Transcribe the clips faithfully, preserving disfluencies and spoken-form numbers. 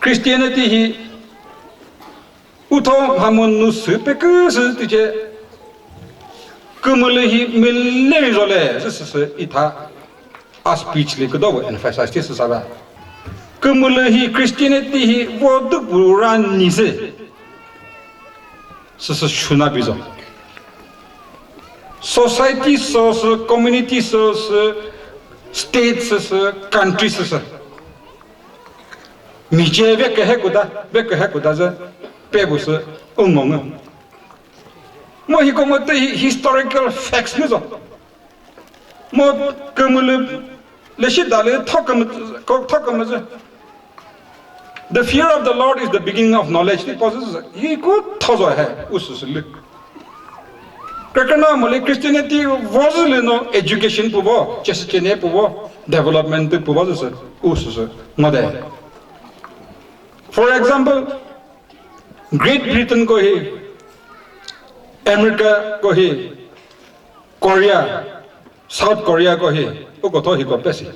Christianity hi utho mhamon nu sü peküsü tüche kümülü hi mülleri zole zü süsü itha a speech li küdo emphasize thi süsala. Kümülü hi Christianity hi vo dükpü ra nise süsü shuna bizo. Society sü, community sü, state sü, country sü. Mije ve kehe kuda, ve kehe kuda ze, pe bu sü, ungongu. Mo hiko mo te hi-, historical facts nü zo. Mo kümülü leshi dali thoküm, ko-, thoküm zü. The fear of the Lord is the beginning of knowledge. Ti pazü zü. Hi ku thozo he, usu sü lü. Krekena mole Christianity vozü lü no education puvo, chesü chene puvo, development puvo zü sü, usu sü. Ngode. For example, Great Britain ko hi, America ko hi, Korea, South Korea ko hi, uko tho hiko pesi.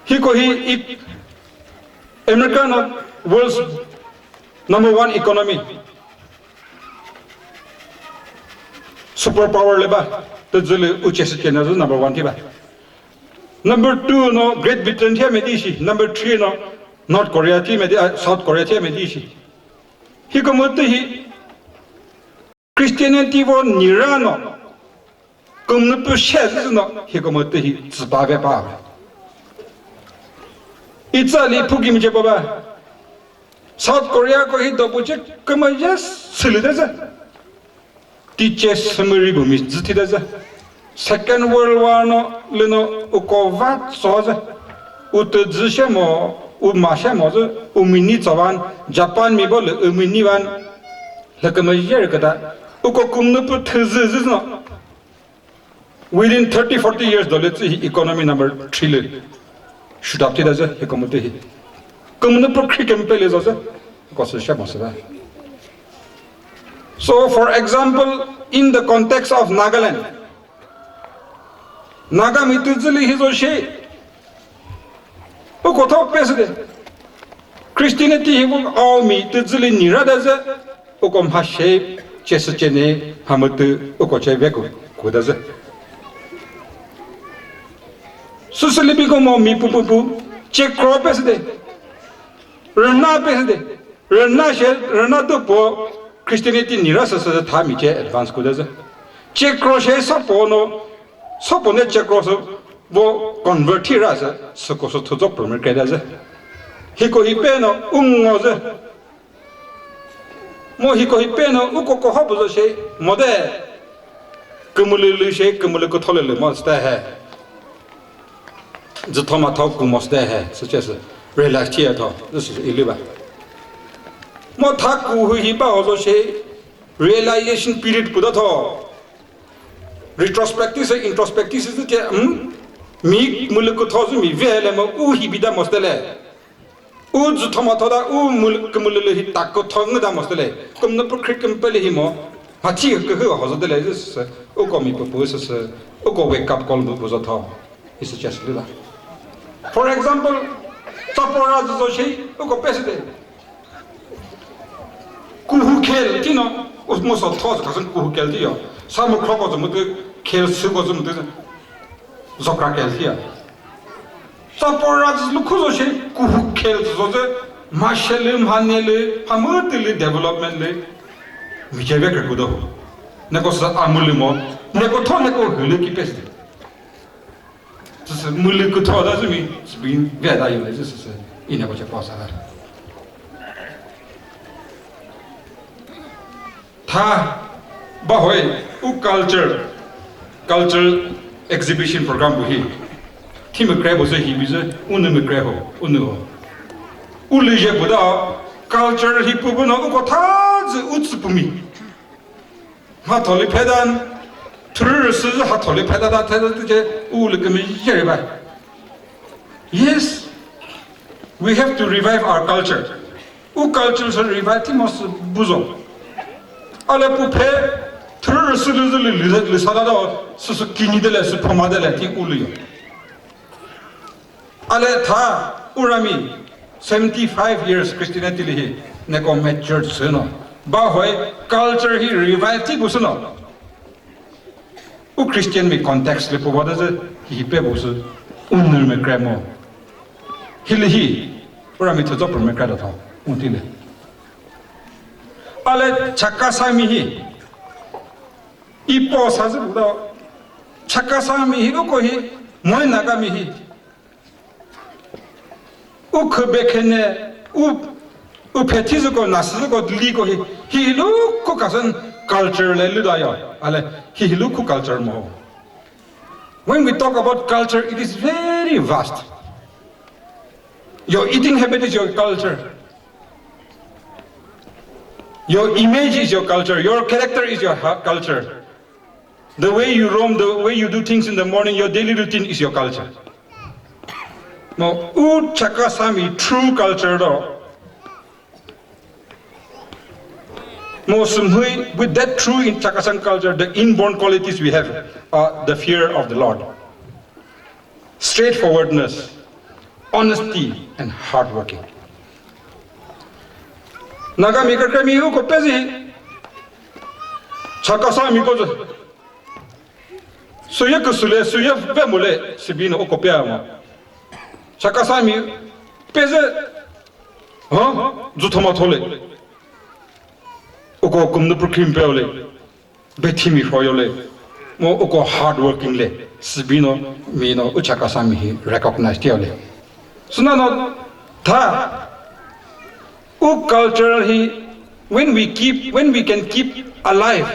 Hiko hi ik-, America no world's number one economy. Superpower le ba, tüzülü uche sü chena zü number one thi ba. Number two no Great Britain thia medi shi, number three no North Korea thi medi, ah, South Korea thia medi shi. Hiko mütü hi Christianity vo nira no, kümnü pü she zü no, hiko mütü hi züba ve pa. Itsa li phukim che baba. South Korea ko hi dobu che kümüje sülü de zü. Ti che sümüri bu mi zü thi de zü. Second World War no lüno uko va tso zü. U tü zü she mo, u ma she mo zü, u mi ni tso van, Japan mi bo lü u mi ni van. Lhükümüzhe rü küta. Uko kümnü pü thüzü zü no. Within thirty, forty years dole tsü hi economy number three lü. Shutap thi da zü, hi kümütü hi. Kümnü pü khri kempe lü zo zü. Ko sü sha mo sü da. So, for example, in the context of Nagaland, Naga mi tüzü lü hi zo shi. Uko tho pesü de. Christianity hi bu ao mi tüzü lü nira da zü. Uko mha she chesü chene hamütü uko che ve ku, ku da zü. Süsü libi ko mo mi pu pu pu. Che kro pesü de. Rüna pesü de. Rüna she, rüna tu po Christianity nira sü sü tha mi che advance ku da zü. Che kro she sa po no, sa po ne che kro sü vo convert thi ra sü, sü ko sü thu zo permit kre da zü. Hi ko hi pe no, u ngo zü. Mo hi ko hi pe no, u ko ko ha bu zo she, mo de. Kümülü lü she, kümülü kütho lü lü mo sta he. Zü thoma tho kü mo sta he, sü che sü. Relax thi ya tho, this is iliba. Mo tha kü hu hi ba ho zo she, realization period ku da tho. Retrospective se introspective se che, hmm? Mi mülü kütho zü mi ve le mo u hi bi da mo sta le. U zü thoma thoda u mül-, kümülülü hi takü thongü da mostele. Kümnü pü khri kümpeli hi mo. Mhathi kühü ho zodele zü sü. U ko mi pü pü sü sü. U ko wake up call bu bu zotho. Is just lila. For example, tsapora zü zo shi, u ko peside. Kuhu khel tino, u mo so tho zü kasün kuhu khel tiyo. Sa mu khroko zü mütü khel sü ko zü mütü. Zokra khel tiyo. Tsapora zü lükhu zo shi kuhu khel zü zo zü, mhashe lü, mhane lü, hamütü lü, development lü, mi che ve kre kudo. Neko sa amülü mo, neko tho neko hülü ki pes de. Zü sü mülü kütho da zü mi, zü bin ve da yole zü sü sü, i neko che pa sa da. Tha, ba hoi, u culture, cultural exhibition program bu hi. Thi mükre bu zü hi bi zü, u nü mükre ho, u nü ho. U lü je bu da, culture hi pu bu no, u ko tha zü u tsü pu mi. Ha tholi phedan, thürü rü sü zü ha tholi pheda da, theda tü je, u lü kümüzhe ri ba. Yes, we have to revive our culture. U culture sü revive thi mo sü buzo. Ale pu phe thürü sü lü zü lü lü lü sa da da o sü sü kini de le sü phoma de le thi u lü yo. Ale tha u rami Seventy-five years Christianity lü hi neko mature sü no. Ba hoi culture hi revive thi bu sü no. U Christian mi context lü püvo de zü hi pe bu sü unür me kre mo. Hi lü hi ura mi thüzo pür me kre da tho. Unti lü. Ale Chakhesang mi hi. Ipo sa zü bu da. Chakhesang mi hi uko hi. Moi Naga mi hi. U khü bekhene, u, u phe thi züko, na sü züko, liko hi, hi lu khu kasan culture le lu da yo. Ale, hi lu khu culture mo. When we talk about culture, it is very vast. Your eating habit is your culture. Your image is your culture. Your character is your ha-, culture. The way you roam, the way you do things in the morning, your daily routine is your culture. Mo, u Chakhesangmi true culture do. Mo, sümhüi, with that true in Chakhesang culture, the inborn qualities we have are the fear of the Lord, straightforwardness, honesty, and hard working. Nagami kükre mi uko pezi. Chakhesangmi ko zü. Süye küsüle, süye vemule, sibino uko pea mo. Chakhesangmi pezi. Ha? Züthoma thole. Uko kumnu pükrim peole. Bethimi hroyole, mo uko hard working le, sibino, mino, u Chakhesangmi hi recognize tiole. Süna no, tha, u cultural hi, when we keep, when we can keep alive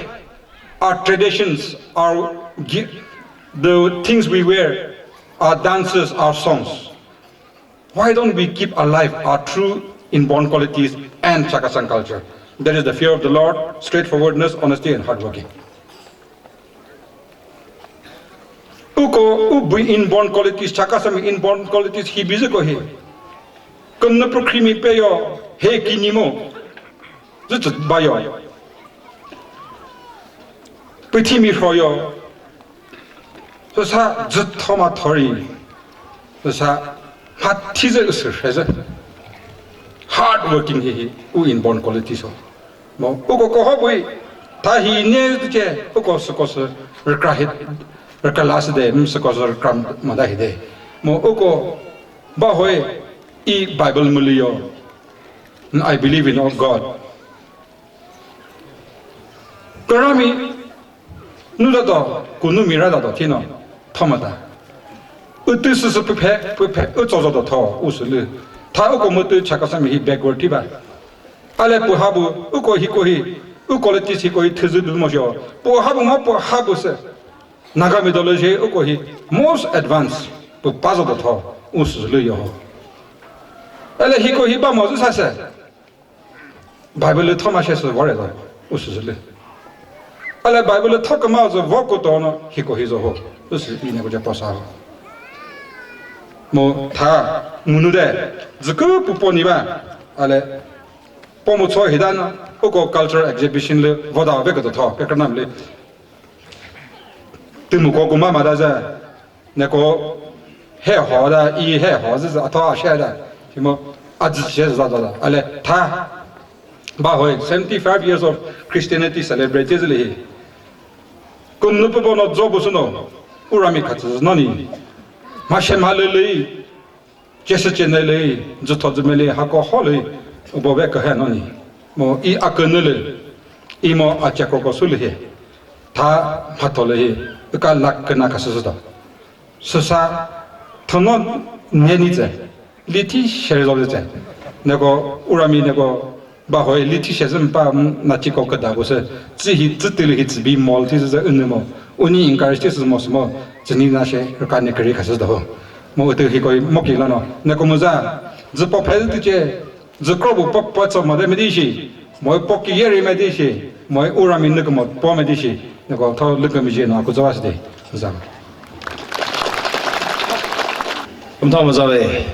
our traditions, our gi-, the things we wear, our dances, our songs, why don't we keep alive our true inborn qualities and Chakhesang culture? That is the fear of the Lord, straightforwardness, honesty, and hard working. Uko, u bu inborn qualities, Chakhesangmi inborn qualities, hi bizü ko hi. Kumnu pükrim mi peyo, he kinimo. Züchü bayo. Pethimi hroyo. Süsa züthoma thori. Süsa mhathi zü usü hrezü. Hard working hi hi u inborn quality so. Mo uko koho bui tha hi ne che uko süko sü rükra hi rükra la sü de, m süko sü rükra ma da hi de. Mo uko ba hoi I Bible müliyo. I believe in God. Kürami nu da do, kunu mira da do thino, thoma da. Ütü süsü püphe, püphe, ütsozo do tho, usülü. Tha uko mütü Chakhesangmi hi backward thiba. Ale puha bu, uko hiko hi, u qualities hiko hi thüzü du mo sho. Puha bu mo puha bu se. Naga mythology uko hi most advanced, pu pazo do tho, usülü yo. Ale hiko hi ba mo zü sa se. Bible lü thoma she sü vore zo, usü zü lü. Ale Bible lü thoküma zü vo kuto no hiko hi zo ho, usü ine ko je posa ho. Mo tha, munu de, zükü pupo ni ba, ale, po mu cho hi dan, uko cultural exhibition lü voda ve kuto tho, ke kranam lü. Tümüko kuma ma da za, neko he ho da, I he ho zü zü atho a she da. Timo a zü she za da da. Ale tha. Ba hoi, seventy-five years of Christianity celebrate zü lü hi. Kumnu pü bono zo bu sü no. Urami kha zü no ni. Ma she ma lü lü. Chesü chenelü, zütho zümeli, hako holü, ubo ve kühe no ni. Mo I akünü lü, I mo a chekro ko sülü hi. Tha mhatho lü hi, uka lak küna ka süsü do. Süsa, thono ne ni tse, lithi shere zo tse. Neko, urami neko, ba hoi lithi she zü mpa, m, na chiko küda bu sü, tsü hi, tsü tülü hi tsü bi mol thi zü zü ünü mo. Uni encourage thi sü mo sü mo, tsü ni na she, rüka ne kiri ka sü do. Mo ütü hi koi mo ki lano, neko mu za, zü po phe zü tüche, zü kro bu po, po tso mo de me di shi, mo po ki yeri me di shi, mo urami nükü mo po me di shi, neko tho lükü mi je no, ku zo wa sü de, za. Kum tho mo za ve.